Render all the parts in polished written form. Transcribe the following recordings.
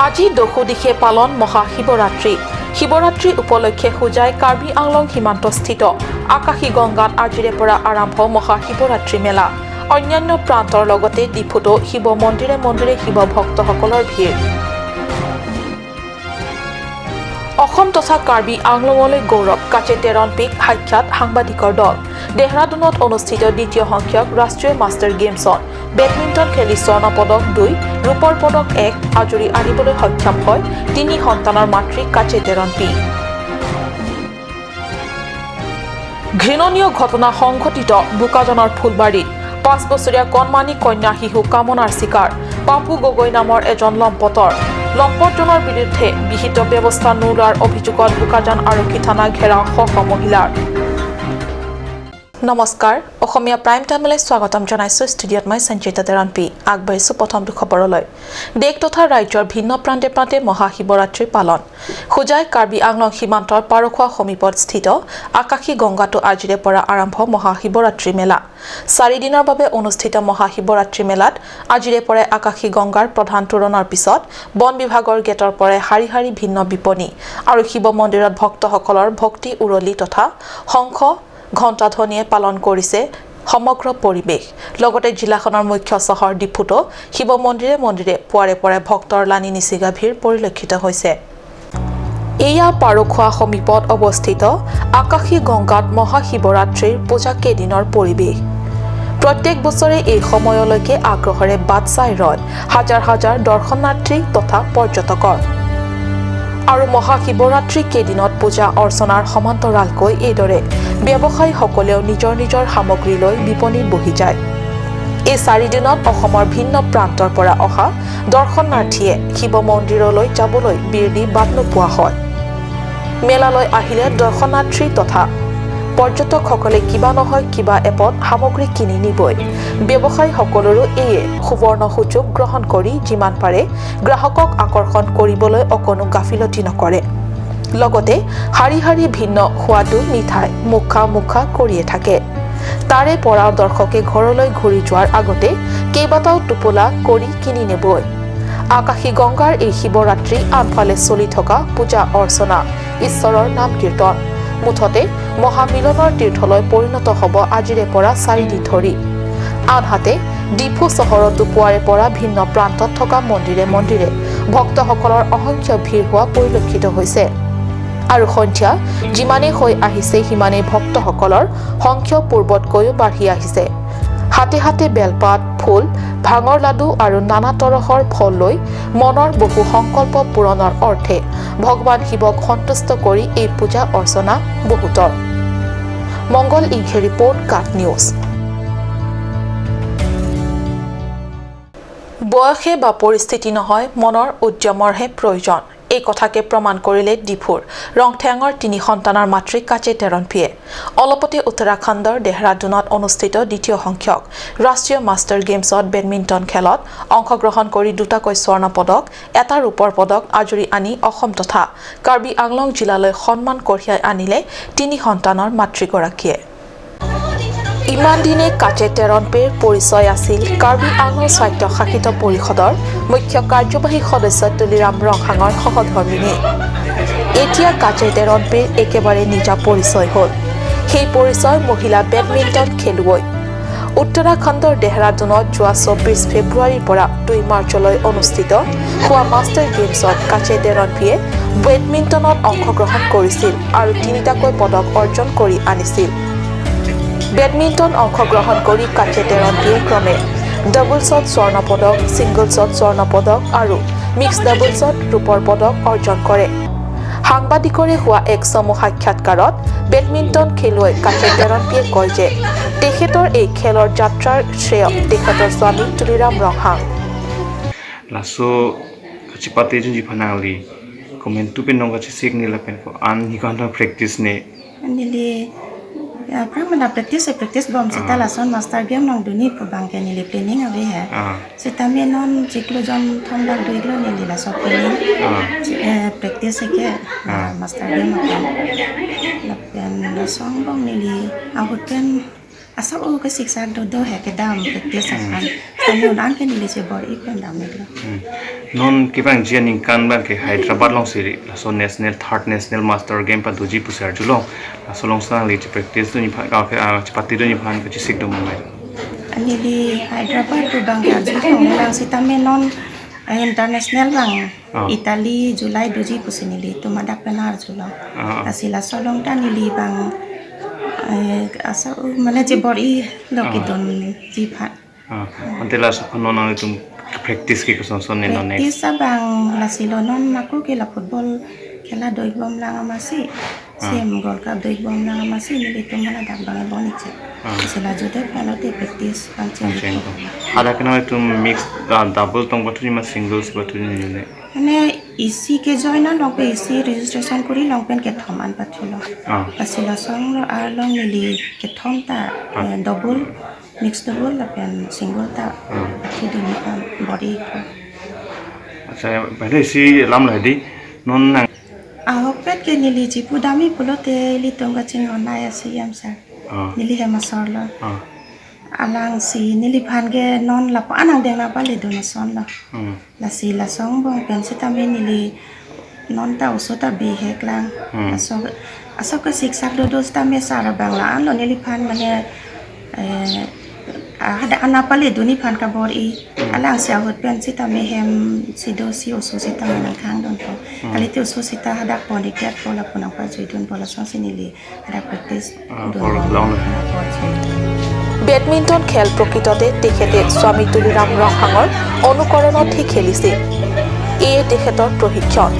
আজি দশোদিশে পালন মহাশিৱৰাত্ৰি। শিৱৰাত্ৰি উপলক্ষে হোজাই কাৰ্বি আংলং সীমান্তস্থিত আকাশী গংগাত আজিৰে পৰা আৰম্ভ মহাশিৱৰাত্ৰি মেলা। অন্যান্য প্ৰান্তৰ লগতে ডিফুতো শিৱ মন্দিৰে মন্দিৰে শিৱ ভক্তসকলৰ ভিৰ। অসম তথা কাৰ্বি আংলঙলৈ গৌৰৱ কাচে টেৰণপিক সাক্ষাৎ সাংবাদিকৰ দল। দেহৰাদুনত অনুষ্ঠিত দ্বিতীয় সংখ্যক ৰাষ্ট্ৰীয় মাষ্টাৰ গেমছত বেডমিণ্টন খেলি স্বৰ্ণ পদক 2, ৰূপৰ পদক 1 আজৰি আনিবলৈ সক্ষম হয় তিনি সন্তানৰ মাতৃ কাচে টেৰণপি। ঘৃণনীয় ঘটনা সংঘটিত বোকাজানৰ ফুলবাৰীত। 5 বছৰীয়া কণমানি কন্যা শিশু কামনাৰ চিকাৰ পাপু গগৈ নামৰ এজন লম্পটৰ। লম্পটজনৰ বিৰুদ্ধে বিহিত ব্যৱস্থা নোলোৱাৰ অভিযোগত বোকাজান আৰক্ষী থানা ঘেৰাও শ শ মহিলাৰ। নমস্কাৰ, অসমীয়া প্ৰাইম টাইমলৈ স্বাগতম জনাইছোঁ। ষ্টুডিঅ'ত মই সঞ্চিতা তেৰণপি। আগবাঢ়িছোঁ প্ৰথমটো খবৰলৈ। দেশ তথা ৰাজ্যৰ ভিন্ন প্ৰান্তে প্ৰান্তে মহাশিৱৰাত্ৰি পালন। হোজাই কাৰ্বি আংলং সীমান্তৰ পাৰখোৱা সমীপত স্থিত আকাশী গংগাতো আজিৰে পৰা আৰম্ভ মহাশিৱৰাত্ৰি মেলা। চাৰিদিনৰ বাবে অনুষ্ঠিত মহাশিৱৰাত্ৰি মেলাত আজিৰে পৰাই আকাশী গংগাৰ প্ৰধান তোৰণৰ পিছত বন বিভাগৰ গেটৰ পৰাই শাৰী শাৰী ভিন্ন বিপণী আৰু শিৱ মন্দিৰত ভক্তসকলৰ ভক্তি উৰলি তথা শংখ ঘণ্টাধ্বনিয়ে পালন কৰিছে সমগ্ৰ পৰিৱেশ। লগতে জিলাখনৰ মুখ্য চহৰ ডিফুতো শিৱ মন্দিৰে মন্দিৰে পুৱাৰে পৰাই ভক্তৰ লানি নিচিগা ভিৰ পৰিলক্ষিত হৈছে। এয়া পাৰখোৱা সমীপত অৱস্থিত আকাশী গংগাত মহাশিৱৰাত্ৰিৰ পূজা কেইদিনৰ পৰিৱেশ। প্ৰত্যেক বছৰে এই সময়লৈকে আগ্ৰহেৰে বাট চাই ৰয় হাজাৰ হাজাৰ দৰ্শনাৰ্থী তথা পৰ্যটকৰ। আৰু মহাশিৱৰাত্ৰি কেইদিনত পূজা অৰ্চনাৰ সমান্তৰালকৈ এইদৰে ব্যৱসায়ীসকলেও নিজৰ নিজৰ সামগ্ৰী লৈ বিপণীত বহি যায়। এই চাৰিদিনত অসমৰ ভিন্ন প্ৰান্তৰ পৰা অহা দৰ্শনাৰ্থীয়ে শিৱ মন্দিৰলৈ যাবলৈ বিৰ দি বাট নোপোৱা হয়। মেলালৈ আহিলে দৰ্শনাৰ্থী তথা পৰ্যটকসকলে কিবা নহয় কিবা এপদ সামগ্ৰী কিনি নিবই। ব্যৱসায়ীসকলৰো এয়ে সুবৰ্ণ সুযোগ গ্ৰহণ কৰি যিমান পাৰে গ্ৰাহকক আকৰ্ষণ কৰিবলৈ অকণো গাফিলতি নকৰে। লগতে শাৰী শাৰী ভিন্ন সোৱাদু মিঠাই মুখা মুখা কৰিয়ে থাকে। তাৰে পৰাও দৰ্শকে ঘৰলৈ ঘূৰি যোৱাৰ আগতে কেইবাটাও টোপোলা কৰি কিনি নিবই। আকাশী গংগাৰ এই শিৱৰাত্ৰি আনফালে চলি থকা পূজা অৰ্চনা, ঈশ্বৰৰ নাম কীৰ্তন, মুঠতে মহামিলনৰ তীৰ্থলৈ পৰিণত হ'ব আজিৰে পৰা চাৰিদিন ধৰি। আনহাতে ডিফু চহৰতো পুৱাৰে পৰা ভিন্ন প্ৰান্তত থকা মন্দিৰে মন্দিৰে ভক্তসকলৰ অসংখ্য ভিৰ হোৱা পৰিলক্ষিত হৈছে। আৰু সন্ধ্যা যিমানেই হৈ আহিছে সিমানেই ভক্তসকলৰ সংখ্যা পূৰ্বতকৈও বাঢ়ি আহিছে। হাতে হাতে বেলপাত, ফুল, ভাঙৰ লাডু আৰু নানা তৰহৰ ফল লৈ মনৰ বহু সংকল্প পূৰণৰ অৰ্থে ভগৱান শিৱক সন্তুষ্ট কৰি এই পূজা অৰ্চনা বহুতৰ। মংগল ইংখে ৰিপৰ্ট, কাট নিউজ। বয়সে বা পৰিস্থিতি নহয়, মনৰ উদ্যমৰহে প্ৰয়োজন। এই কথাকে প্ৰমাণ কৰিলে ডিফুৰ ৰংঠেঙৰ তিনি সন্তানৰ মাতৃ কাচে টেৰণপিয়ে। অলপতে উত্তৰাখণ্ডৰ দেহৰাদুনত অনুষ্ঠিত দ্বিতীয় সংখ্যক ৰাষ্ট্ৰীয় মাষ্টাৰ গেমছত বেডমিণ্টন খেলত অংশগ্ৰহণ কৰি দুটাকৈ স্বৰ্ণ পদক, এটা ৰূপৰ পদক আজৰি আনি অসম তথা কাৰ্বি আংলং জিলালৈ সন্মান কঢ়িয়াই আনিলে তিনি সন্তানৰ মাতৃগৰাকীয়ে। ইমান দিনে কাচে টেৰণপিৰ পৰিচয় আছিল কাৰ্বি আংলং স্বায়ত্তশাসিত পৰিষদৰ মুখ্য কাৰ্যবাহী সদস্য তুলিৰাম ৰংহাঙৰ সহধৰ্মিনী। এতিয়া কাচে টেৰণপিৰ একেবাৰে নিজা পৰিচয় হ'ল। সেই পৰিচয় মহিলা বেডমিণ্টন খেলুৱৈ। উত্তৰাখণ্ডৰ দেহৰাদুনত যোৱা 24 ফেব্ৰুৱাৰীৰ পৰা 2 মাৰ্চলৈ অনুষ্ঠিত হোৱা মাষ্টাৰ গেমছত কাচে টেৰণপিয়ে বেডমিণ্টনত অংশগ্ৰহণ কৰিছিল আৰু তিনিটাকৈ পদক অৰ্জন কৰি আনিছিল। বেডমিণ্টন অংশগ্ৰহণ কৰি কাচে টেৰণপিয়ে ক্ৰমে ডাবলছত স্বৰ্ণ পদক, ছিংগলছত স্বৰ্ণ পদক আৰু মিক্স ডাবলছত ৰূপৰ পদক অৰ্জন কৰে। সাংবাদিকৰে হোৱা এক চমু সাক্ষাৎকাৰত বেডমিণ্টন খেলুৱৈ কাচে টেৰণপিয়ে কয় যে তেখেতৰ এই খেলৰ যাত্ৰাৰ শ্ৰেয় তেখেতৰ স্বামী Tuliram Ronghang. Laso chipate jun jipanali comment tu pen nong ka sik ni la pen ko an hi kan practice ne nili Pramana practice bom sita la son master game nong duni ko bang ke nili planning ave hai sita me non chiklo jom thom dak dui lo nili la so planning practice ke master game pen la pen la song bom nili ahut pen Asa o ke siksa do do he ke dam practice akan tami unan ke nili che bor ik dam nilo non ke bang jian ning kan bang ke Hyderabad long siri so national third national master game pa duji pusar julo so long sang li che practice do ni pha ka ke pati do ni phan ke sik do mai nili Hyderabad do bang ke ju lang sitame non international bang Italy July duji pusinili to madak penar julo asila solong ta nili bang asa mane je bori lokidon ji pha antela sa non ang tum practice ke son son ne non practice bang lasilo non mako ke la football khela doi bom lang amasi same gold cup doi bom lang amasi nili to mana dak bang boniche sila jude phalote practice bang chen hada kana tum mix double tong batu ma singles batu ni ne মানে EC কে join long pay EC registration করি লং PAN কে থমান পাথুলো আসিলা সং আর লং নিলি কে থম তা double mix double লাপেন single তা পাথু দিনি body. আচ্ছা বাইরে ইসি লাম লাইদি নন না আহপেট কে নিলি জিপু দামি পুলতে লি তঙ্গা চিং অনাই আছে ইয়াম স্যার নিলি হেমা সরল alang si nili phan ge non la pa anang deng na pa le do na son la la si la song bong pen si ta me nili non ta uso ta bi he klang aso aso ka sik sak do do sta me sara bang la an lo nili phan mane hada ana pa le do ni phan ka bor i alang si ahot pen si ta me hem si do si uso si ta me nang khang don po ali te uso si ta hada pon de ket po la pon pa jui don po la song si nili hada practice do badminton খেল প্ৰকৃততে তেখেতে স্বামী তুলিৰাম ৰংহাঙৰ অনুকৰণতহে খেলিছিল। এয়ে তেখেতৰ প্ৰশিক্ষণ।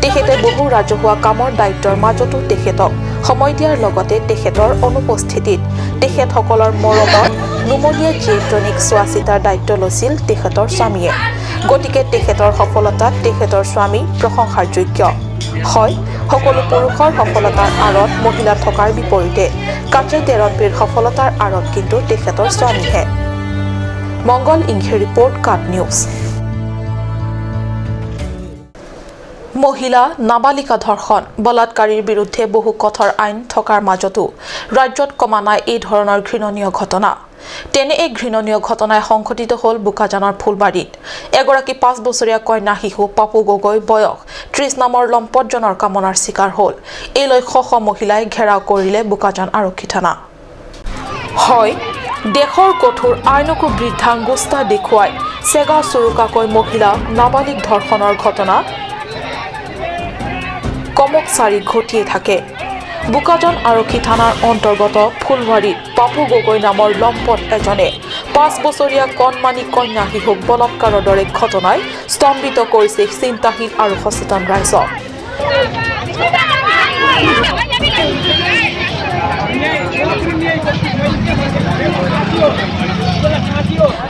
তেখেতে বহু ৰাজহুৱা কামৰ দায়িত্বৰ মাজতো তেখেতক সময় দিয়াৰ লগতে তেখেতৰ অনুপস্থিতিত তেখেতসকলৰ মৰমৰ নুমলীয়া জীয়েকজনীক চোৱা চিতাৰ দায়িত্ব লৈছিল তেখেতৰ স্বামীয়ে। গতিকে তেখেতৰ সফলতাত তেখেতৰ স্বামী প্ৰশংসাৰ যোগ্য। হয়, সকলো পুৰুষৰ সফলতাৰ আঁৰত মহিলা থকাৰ বিপৰীতে কাটে তেৰণপীৰ সফলতাৰ আঁৰত কিন্তু তেখেতৰ স্বামীহে। মংগল ইংহে ৰিপৰ্ট, কাট নিউজ। মহিলা নাবালিকা ধৰ্ষণ বলাৎকাৰীৰ বিৰুদ্ধে বহু কঠোৰ আইন থকাৰ মাজতো ৰাজ্যত কমা নাই এই ধৰণৰ ঘৃণনীয় ঘটনা। তেনে এক ঘৃণনীয় ঘটনাই সংঘটিত হ'ল বোকাজানৰ ফুলবাৰীত। এগৰাকী 5 বছৰীয়া কন্যা শিশু পাপু গগৈ বয়স 30 নামৰ লম্পটজনৰ কামনাৰ চিকাৰ হ'ল। এই লৈ শ শ মহিলাই ঘেৰাও কৰিলে বোকাজান আৰক্ষী থানা। হয়, দেশৰ কঠোৰ আইনকো বৃদ্ধাংগুষ্টা দেখুৱাই চেগা চুৰুকাকৈ মহিলা নাবালিক ধৰ্ষণৰ ঘটনা কমক চাৰি ঘটিয়ে থাকে। বোকাজান আৰক্ষী থানাৰ অন্তৰ্গত ফুলবাৰীত পাপু গগৈ নামৰ লম্পট এজনে 5 বছৰীয়া কণমানি কন্যা শিশুক বলাৎকাৰৰ দৰে ঘটনাই স্তম্ভিত কৰিছে চিন্তাহীন আৰু সচেতন ৰাইজক।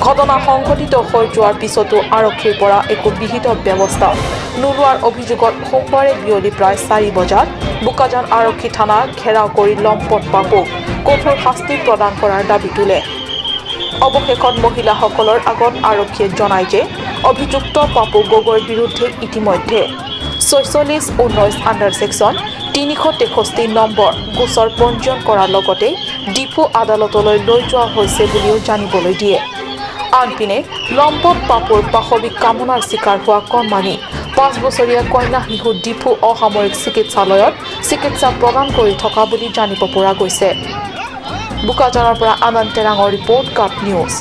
ঘটনা সংঘটিত হৈ যোৱাৰ পিছতো আৰক্ষীৰ পৰা একো বিহিত ব্যৱস্থা নোলোৱাৰ অভিযোগত সোমবাৰে বিয়লি প্ৰায় 4 বজাত বোকাজান আৰক্ষী থানা ঘেৰাও কৰি লম্পট পাপুক কঠোৰ শাস্তি প্ৰদান কৰাৰ দাবী তোলে। অৱশেষত মহিলাসকলৰ আগত আৰক্ষীয়ে জনায় যে অভিযুক্ত পাপু গগৈৰ বিৰুদ্ধে ইতিমধ্যে 46-19 আণ্ডাৰ ছেকশ্যন 363 নম্বৰ গোচৰ পঞ্জীয়ন কৰাৰ লগতে ডিফু আদালতলৈ লৈ যোৱা হৈছে বুলিও জানিবলৈ দিয়ে। আনপিনে লম্পট পাপুৰ পাশৱিক কামনাৰ চিকাৰ হোৱা কণমানি 5 বছৰীয়া কন্যা শিশু ডিফু অসামৰিক চিকিৎসালয়ত চিকিৎসা প্ৰদান কৰি থকা বুলি জানিব পৰা গৈছে। বোকাজানৰ পৰা আনন্দ তেৰাঙৰ ৰিপৰ্ট, কাট নিউজ।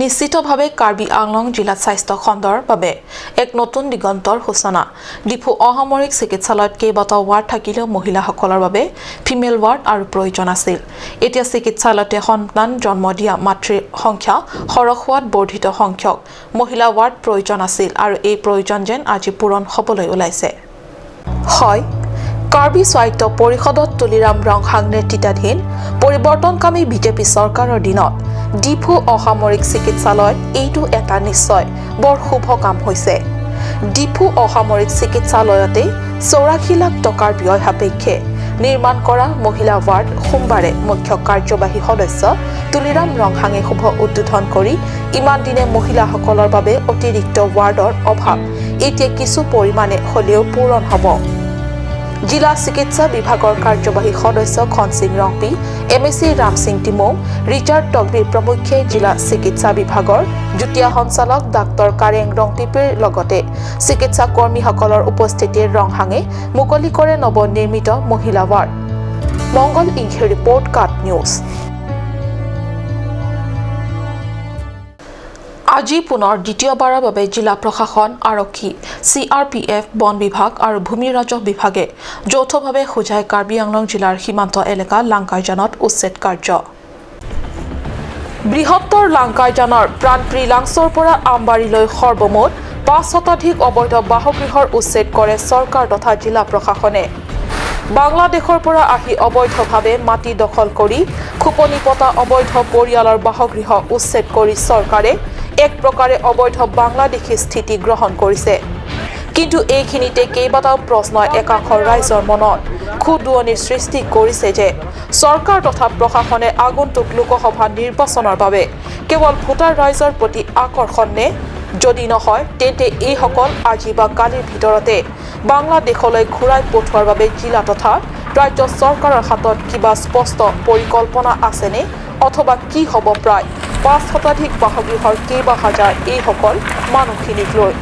নিশ্চিতভাৱে কাৰ্বি আংলং জিলাত স্বাস্থ্য খণ্ডৰ বাবে এক নতুন দিগন্তৰ সূচনা। ডিফু অসামৰিক চিকিৎসালয়ত কেইবাটাও ৱাৰ্ড থাকিলেও মহিলাসকলৰ বাবে ফিমেল ৱাৰ্ড আৰু প্ৰয়োজন আছিল। এতিয়া চিকিৎসালয়তে সন্তান জন্ম দিয়া মাতৃৰ সংখ্যা সৰহ হোৱাত বৰ্ধিত সংখ্যক মহিলা ৱাৰ্ড প্ৰয়োজন আছিল আৰু এই প্ৰয়োজন যেন আজি পূৰণ হ'বলৈ ওলাইছে। হয়, কাৰ্বি স্বায়ত্ত পৰিষদত তুলিৰাম ৰংহাং নেতৃত্বাধীন পৰিৱৰ্তনকামী বিজেপি চৰকাৰৰ দিনত ডিফু অসামৰিক চিকিৎসালয়ত এইটো এটা নিশ্চয় বৰ শুভ কাম হৈছে। ডিফু অসামৰিক চিকিৎসালয়তে 84 লাখ টকাৰ ব্যয় সাপেক্ষে নিৰ্মাণ কৰা মহিলা ৱাৰ্ড সোমবাৰে মুখ্য কাৰ্যবাহী সদস্য তুলিৰাম ৰংহাঙে শুভ উদ্বোধন কৰি ইমান দিনে মহিলাসকলৰ বাবে অতিৰিক্ত ৱাৰ্ডৰ অভাৱ এতিয়া কিছু পৰিমাণে হ'লেও পূৰণ হ'ব। জিলা চিকিৎসা বিভাগৰ কাৰ্যবাহী সদস্য খনসিং Rongpi, MAC Ramsing Timung, Richard Tokbir প্ৰমুখ্যে জিলা চিকিৎসা বিভাগৰ যুটীয়া সঞ্চালক ডাক্তৰ কাৰেং ৰংটিপিৰ লগতে চিকিৎসা কৰ্মীসকলৰ উপস্থিতিৰ ৰংহাঙে মুকলি কৰে নৱনিৰ্মিত মহিলা ৱাৰ্ড। মংগল ইংখে ৰিপৰ্ট, কাট নিউজ। আজি পুনৰ দ্বিতীয়বাৰৰ বাবে জিলা প্ৰশাসন, আৰক্ষী, CRPF, বন বিভাগ আৰু ভূমি ৰাজহ বিভাগে যৌথভাৱে হোজাই কাৰ্বি আংলং জিলাৰ সীমান্ত এলেকা লাংকাইজানত উচ্ছেদ কাৰ্য। বৃহত্তৰ লাংকাইজানৰ প্ৰাণপ্ৰী লাংচৰ পৰা আমবাৰীলৈ সৰ্বমুঠ 5 শতাধিক অবৈধ বাসগৃহৰ উচ্ছেদ কৰে চৰকাৰ তথা জিলা প্ৰশাসনে। বাংলাদেশৰ পৰা আহি অবৈধভাৱে মাটি দখল কৰি খোপনি পতা অবৈধ পৰিয়ালৰ বাসগৃহ উচ্ছেদ কৰি চৰকাৰে এক প্ৰকাৰে অবৈধ বাংলাদেশী স্থিতি গ্ৰহণ কৰিছে। কিন্তু এইখিনিতে কেইবাটাও প্ৰশ্নই একাংশ ৰাইজৰ মনত খুদুৱনিৰ সৃষ্টি কৰিছে যে চৰকাৰ তথা প্ৰশাসনে আগন্তুক লোকসভা নিৰ্বাচনৰ বাবে কেৱল ভোটাৰ ৰাইজৰ প্ৰতি আকৰ্ষণ নে? যদি নহয় তেন্তে এইসকল আজি বা কালিৰ ভিতৰতে বাংলাদেশলৈ ঘূৰাই পঠোৱাৰ বাবে জিলা তথা ৰাজ্য চৰকাৰৰ হাতত কিবা স্পষ্ট পৰিকল্পনা আছেনে? অথবা কি হ'ব প্ৰায় 5 শতাধিক বাসগৃহৰ কেইবা হাজাৰ এইসকল মানুহখিনিক লৈ?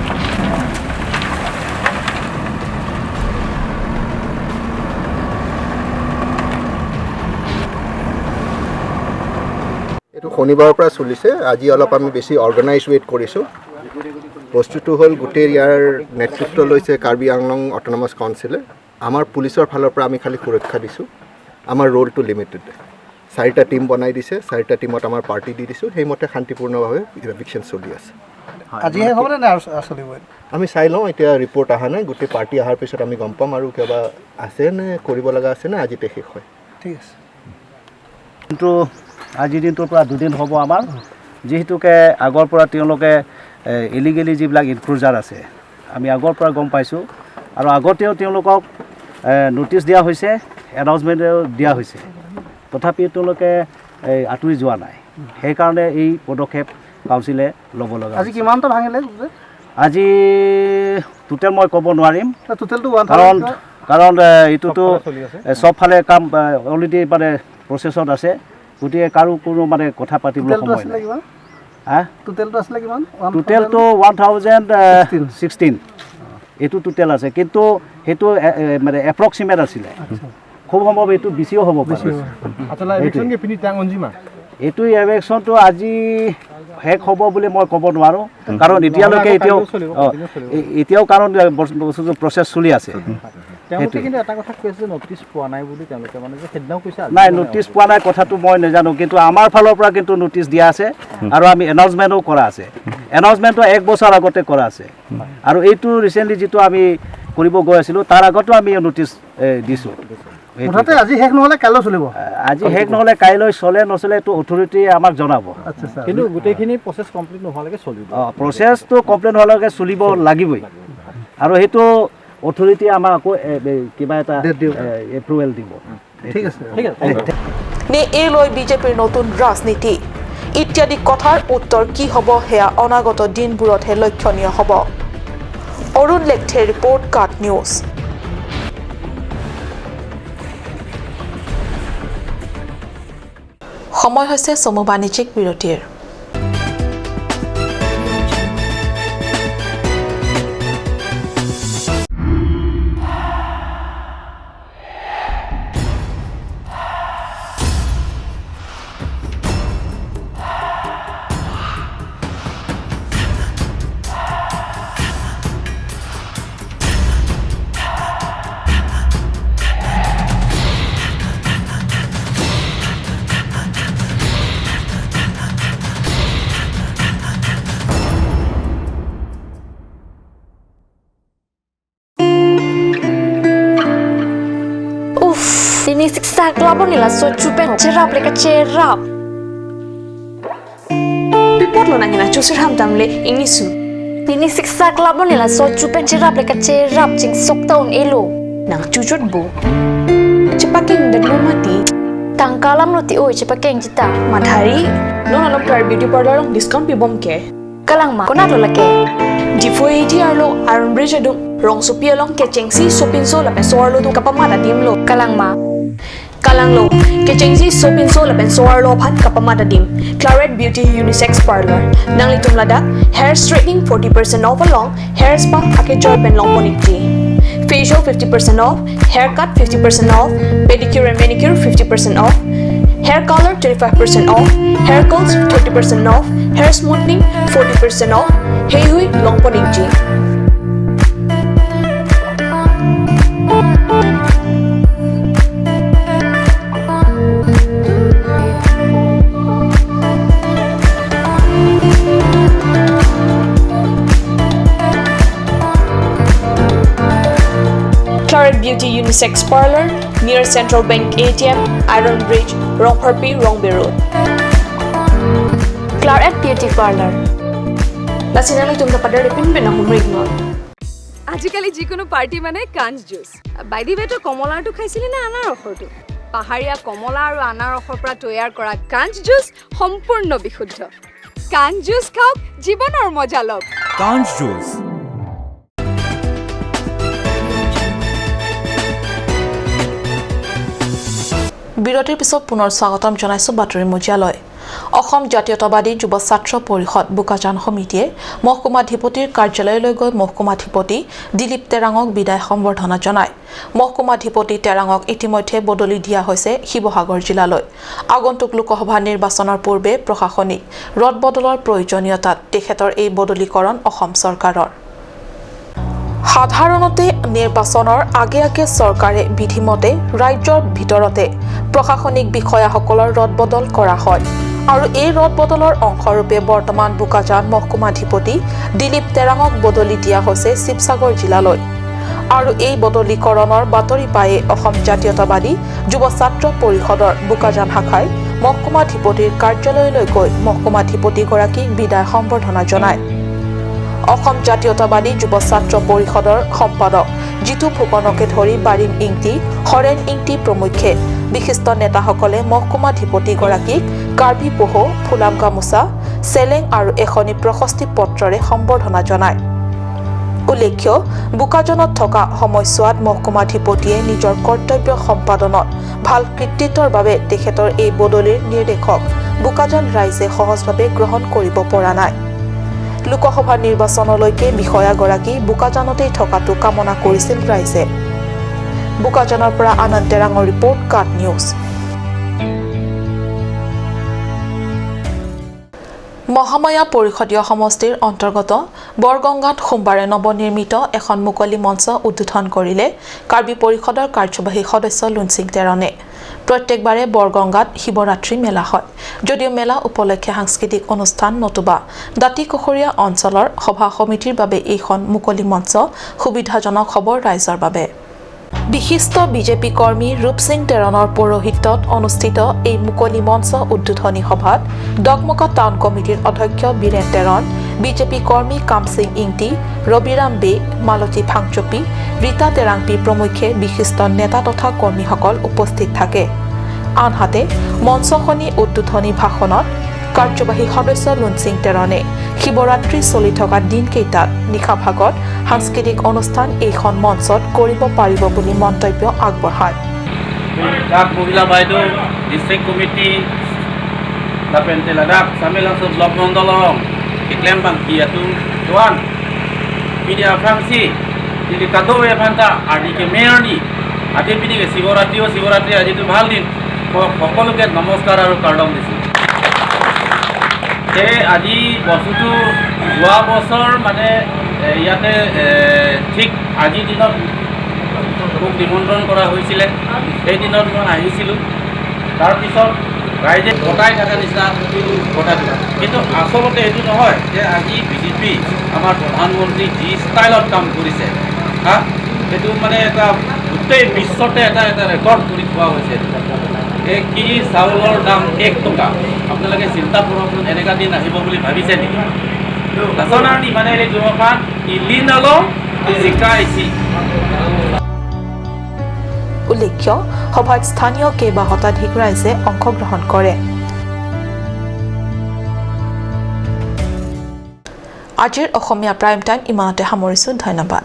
এইটো শনিবাৰৰ পৰা চলিছে। আজি অলপ আমি বেছি অৰ্গেনাইজ ৱেট কৰিছোঁ। বস্তুটো হ'ল গোটেই ইয়াৰ নেতৃত্ব লৈছে কাৰ্বি আংলং অট'নমাছ কাউন্সিলে। আমাৰ পুলিচৰ ফালৰ পৰা আমি খালি সুৰক্ষা দিছোঁ। আমাৰ ৰোলটো লিমিটেড। 4টা টীম বনাই দিছে, 4টা টীমত আমাৰ পাৰ্টি দি দিছোঁ। সেইমতে শান্তিপূৰ্ণভাৱে এভিকশ্যন চলি আছে। আজিহে হ'বনে নে আৰু চলিব? আমি চাই লওঁ, এতিয়া ৰিপৰ্ট অহা নাই। গোটেই পাৰ্টি অহাৰ পিছত আমি গম পাম আৰু কিবা আছে নে কৰিব লগা আছে নে আজিতে শেষ হয়। ঠিক আছে। কিন্তু আজিৰ দিনটোৰ পৰা দুদিন হ'ব আমাৰ, যিহেতুকে আগৰ পৰা তেওঁলোকে ইলিগেলি যিবিলাক ইনক্ৰুজাৰ আছে আমি আগৰ পৰা গম পাইছোঁ আৰু আগতেও তেওঁলোকক ন'টিছ দিয়া হৈছে, এনাউন্সমেণ্টো দিয়া হৈছে, তথাপিও তেওঁলোকে আঁতৰি যোৱা নাই। সেইকাৰণে এই পদক্ষেপ কাউন্সিলে ল'ব লগা। আজি কিমানটা ভাঙিলে? আজি টোটেল মই ক'ব নোৱাৰিম, টোটেলটো কাৰণ এইটোতো চবফালে কাম অলৰেডি মানে প্ৰচেছত আছে, গতিকে কাৰো কোনো মানে কথা পাতিবলৈ সময় নাই। টোটেলটো 1016 এইটো টোটেল আছে, কিন্তু সেইটো মানে এপ্ৰক্সিমেট আছিলে, খুব সম্ভৱ এইটো বেছিও হ'ব পাৰে। এইটো এভেকশ্যনটো আজি শেষ হ'ব বুলি মই ক'ব নোৱাৰোঁ, কাৰণ এতিয়ালৈকে এতিয়াও কাৰণ বস্তুটো প্ৰচেছ চলি আছে। নাই, ন'টিছ পোৱা নাই কথাটো মই নাজানো, কিন্তু আমাৰ ফালৰ পৰা কিন্তু ন'টিছ দিয়া আছে আৰু আমি এনাউন্সমেণ্টো কৰা আছে। এনাউন্সমেণ্টটো 1 বছৰ আগতে কৰা আছে আৰু এইটো ৰিচেণ্টলি যিটো আমি কৰিব গৈ আছিলোঁ তাৰ আগতো আমি ন'টিছ দিছোঁ। মুঠতে আজি শেষ নহ'লে কাইলৈ চলিব। আজি শেষ নহ'লে কাইলৈ চলে নচলে এইটো অথৰিটিয়ে আমাক জনাব। কিন্তু গোটেইখিনি প্ৰচেছ কমপ্লিট নোহোৱালৈকে চলিব। অঁ, প্ৰচেছটো কমপ্লিট হোৱালৈকে চলিব লাগিবই আৰু সেইটো অথৰিটিয়ে আমাক আকৌ কিবা এটা এপ্ৰুভেল দিব। ঠিক আছে, ঠিক আছে। নে এই লৈ বিজেপিৰ নতুন ৰাজনীতি ইত্যাদি কথাৰ উত্তৰ কি হ'ব সেয়া অনাগত দিনবোৰতহে লক্ষণীয় হ'ব। অৰুণ লেখথে ৰিপৰ্ট, কাট নিউজ। সময় হৈছে চমু বাণিজ্যিক বিৰতিৰ। Ini siksa kelabon nila so chupen cerap leka cerap. Pipot lo nangina chusir ham tamle ingnisu. Ini siksa kelabon nila so chupen cerap leka cerap jing sok taun elo. Nang cucut bu. Cepakeng dan lo mati. Tangkalam lo ti oi cepakeng cita. Madhari, non alom tar beauty parlor long discount pibom ke. Kalang ma, kona lo lake. Diphu ATR lo Iron Bridge adung Rongsopi along Kechengsi Sopinso lapen Soar lo kapama da dim lo Kalang ma Kalang lo Kechengsi Sopinso lapen Soar lo phat kapama da dim Claret Beauty Unisex Parlor Nangli tumlada hair straightening 40% off along hair spa ake joy pen long ponikti facial 50% off, haircut 50% off, pedicure and manicure 50% off, hair color 25% off, hair curls 30% off, hair smoothing 40% off. Hey hui long ponikji. Claret Beauty Unisex Parlor near Central Bank ATM, Iron Bridge, Rongpharpi, Rongbe Road. Claret Beauty Parlor. Lasinali tumta padar pin pin humrik not. আজিকালি যিকোনো party মানে কাঞ্চ juice. By the ৱে, তই কমলাৰটো খাইছিলি নে আনাৰসৰটো? পাহাৰীয়া কমলা আৰু আনাৰসৰ পৰা তৈয়াৰ কৰা কাঞ্চ জুচ সম্পূৰ্ণ বিশুদ্ধ। কাঞ্চ জুচ খাওক, জীৱনৰ মজা লওক। কাঞ্চ জুচ। বিৰতিৰ পিছত পুনৰ স্বাগতম জনাইছো বাতৰি মজিয়ালৈ। অসম জাতীয়তাবাদী যুৱ ছাত্ৰ পৰিষদ বোকাজান সমিতিয়ে মহকুমাধিপতিৰ কাৰ্যালয়লৈ গৈ মহকুমাধিপতি দিলীপ তেৰাঙক বিদায় সম্বৰ্ধনা জনায়। মহকুমাধিপতি তেৰাঙক ইতিমধ্যে বদলি দিয়া হৈছে শিৱসাগৰ জিলালৈ। আগন্তুক লোকসভা নিৰ্বাচনৰ পূৰ্বে প্ৰশাসনিক ৰদবদলৰ প্ৰয়োজনীয়তাত তেখেতৰ এই বদলিকৰণ অসম চৰকাৰৰ। সাধাৰণতে নিৰ্বাচনৰ আগে আগে চৰকাৰে বিধিমতে ৰাজ্যৰ ভিতৰতে প্ৰশাসনিক বিষয়াসকলৰ ৰদবদল কৰা হয় আৰু এই ৰদবদলৰ অংশৰূপে বৰ্তমান বোকাজান মহকুমাধিপতি দিলীপ তেৰাঙক বদলি দিয়া হৈছে শিৱসাগৰ জিলালৈ। আৰু এই বদলিকৰণৰ বাতৰি পায়ে অসম জাতীয়তাবাদী যুৱ ছাত্ৰ পৰিষদৰ বোকাজান শাখাই মহকুমাধিপতিৰ কাৰ্যালয়লৈ গৈ মহকুমাধিপতিগৰাকীক বিদায় সম্বৰ্ধনা জনায়। অসম জাতীয়তাবাদী যুৱ ছাত্ৰ পৰিষদৰ সম্পাদক জিতু ফুকনকে ধৰি বাৰিম ইংটি, হৰেণ ইংটি প্ৰমুখ্যে বিশিষ্ট নেতাসকলে মহকুমাধিপতিগৰাকীক কাৰ্বি পহ, ফুলাম গামোচা, চেলেং আৰু এখনি প্ৰশস্তি পত্ৰৰে সম্বৰ্ধনা জনায়। উল্লেখ্য, বোকাজানত থকা সময়ছোৱাত মহকুমাধিপতিয়ে নিজৰ কৰ্তব্য সম্পাদনত ভাল কৃতিত্বৰ বাবে তেখেতৰ এই বদলিৰ নিৰ্দেশক বোকাজান ৰাইজে সহজভাৱে গ্ৰহণ কৰিব পৰা নাই। লোকসভা নিৰ্বাচনলৈকে বিষয়াগৰাকী বোকাজানতেই থকাটো কামনা কৰিছিল ৰাইজে। বোকাজানৰ পৰা আনন্দ তেৰাঙৰ ৰিপৰ্ট, কাট নিউজ। মহামায়া পৰিষদীয় সমষ্টিৰ অন্তৰ্গত বৰগংগাত সোমবাৰে নৱনিৰ্মিত এখন মুকলি মঞ্চ উদ্বোধন কৰিলে কাৰ্বি পৰিষদৰ কাৰ্যবাহী সদস্য লুনচিং তেৰণে। প্ৰত্যেকবাৰে বৰগংগাত শিৱৰাত্ৰি মেলা হয় যদিও মেলা উপলক্ষে সাংস্কৃতিক অনুষ্ঠান নতুবা দাঁতিকষৰীয়া অঞ্চলৰ সভা সমিতিৰ বাবে এইখন মুকলি মঞ্চ সুবিধাজনক হ'ব ৰাইজৰ বাবে। বিশিষ্ট বিজেপি কৰ্মী ৰূপসিং তেৰণৰ পৌৰোহিত্যত অনুষ্ঠিত এই মুকলি মঞ্চ উদ্বোধনী সভাত ডকমকা টাউন কমিটিৰ অধ্যক্ষ বীৰেন তেৰণ, বিজেপি কৰ্মী কামসিং ইংটি, ৰবিৰাম বে, মালতী ফাংচপি, ৰীতা তেৰাংপি প্ৰমুখ্যে বিশিষ্ট নেতা তথা কৰ্মীসকল উপস্থিত থাকে। আনহাতে মঞ্চখনি উদ্বোধনী ভাষণত কাৰ্যবাহী সদস্য লুনচিং তেৰণে শিৱৰাত্ৰি চলি থকা দিনকেইটাত নিশা ভাগত সাংস্কৃতিক অনুষ্ঠান এইখন মঞ্চত কৰিব পাৰিব বুলি মন্তব্য আগবঢ়ায়। শিৱৰাত্ৰি আজিটো ভাল দিন, সকলোকে নমস্কাৰ আৰু কাৰ্ডম দিছোঁ। সেয়ে আজি বস্তুটো যোৱা বছৰ মানে ইয়াতে ঠিক আজিৰ দিনত মোক নিমন্ত্ৰণ কৰা হৈছিলে, সেই দিনত মই আহিছিলোঁ। তাৰপিছত ৰাইজে ঘটাই থকা নিচিনা কথাটো, কিন্তু আচলতে এইটো নহয় যে আজি বিজেপি আমাৰ প্ৰধানমন্ত্ৰী যি ষ্টাইলত কাম কৰিছে, হা, সেইটো মানে এটা গোটেই বিশ্বতে এটা এটা ৰেকৰ্ড কৰি থোৱা হৈছে। 1 কেজি চাউলৰ দাম 1 টকা, আপোনালোকে চিন্তা কৰকচোন, এনেকুৱা দিন আহিব বুলি ভাবিছে নেকি? উল্লেখ্য, সভাত স্থানীয় কেইবা শতাধিক ৰাইজে অংশগ্ৰহণ কৰে। আজিৰ অসমীয়া প্ৰাইম টাইম ইমানতে সামৰিছোঁ। ধন্যবাদ।